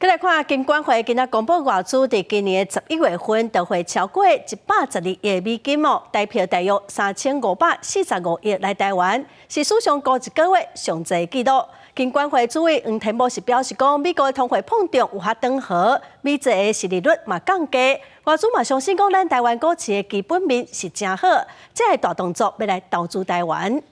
閣來看金管會今仔公布外資佇今年的11月份就匯超過112億美金哦，台票大約3545億來台灣，是史上過一個月上濟紀錄。金管會主委黃天牧是表示講，美國的通貨膨脹有較轉和，美債的殖利率嘛降低，外資嘛相信講咱台灣股市的基本面是誠好，這个大動作欲來投資台灣。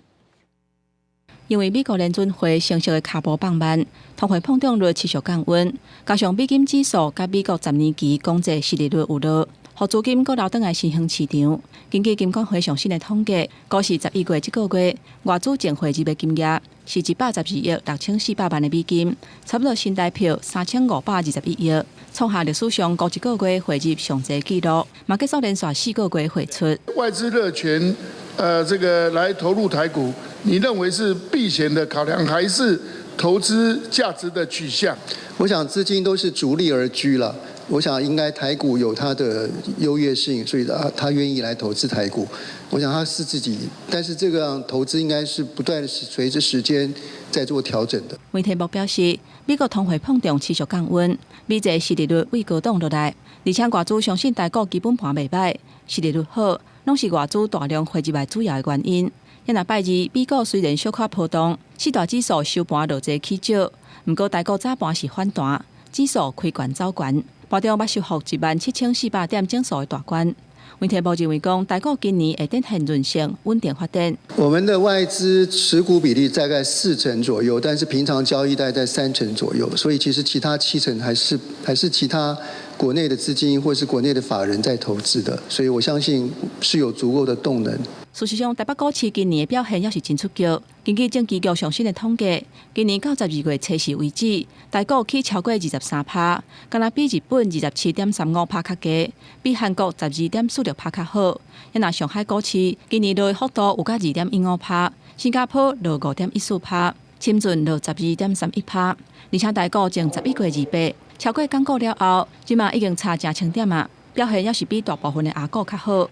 因為美國聯準會升息的跤步放慢，通貨膨脹率持續降溫，加上美金指數佮美國10年期公債殖利率有落，予資金閣流轉來新興市場。根據金管會上新的統計，股市11月這個月外資淨匯入的金額是112億6400萬的美金，差不多新台票3521億，創下歷史上過一個月匯入上濟紀錄，嘛結束連續4個月匯出。外資熱錢，這個來投入台股，你認為是避險的考量，還是投資價值的取向？我想資金都是逐利而居了。我想應該台股有它的優越性，所以他願意來投資台股。我想他是自己，但是這個投資應該是不斷隨着時間在做調整的。黃天牧表示，美國通貨膨脹持續降溫，美債殖利率位高檔落來，而且外資相信台股基本盤袂䆀，殖利率好，攏是外資大量匯入來主要的原因。若拜二，美股雖然小可波動，四大指數收盤落濟起少，毋過台股早盤是反彈，指數開懸走懸，盤中捌收復17,400點整數的大關。黃天牧認為講，台股今年會展現韌性，穩定發展。我們的外資持股比例大概4成左右，但是平常交易大概在3成左右，所以其實其他7成還是其他國內的資金或是國內的法人在投資的，所以我相信是有足夠的動能。事實上，台北股市今年的表現也是真出色。根據證機局上新的統計，今年到12月初四為止，台股起超過23%，敢若比日本27.35%較低，比韓國12.46%較好。若上海股市今年落的幅度有甲2.15%，新加坡落5.14%，深圳落12.31%，而且台股前11月28，超過港股了後，這馬已經差成千點啊，表現也是比大部分的亞股較好。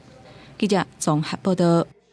記者綜合報道。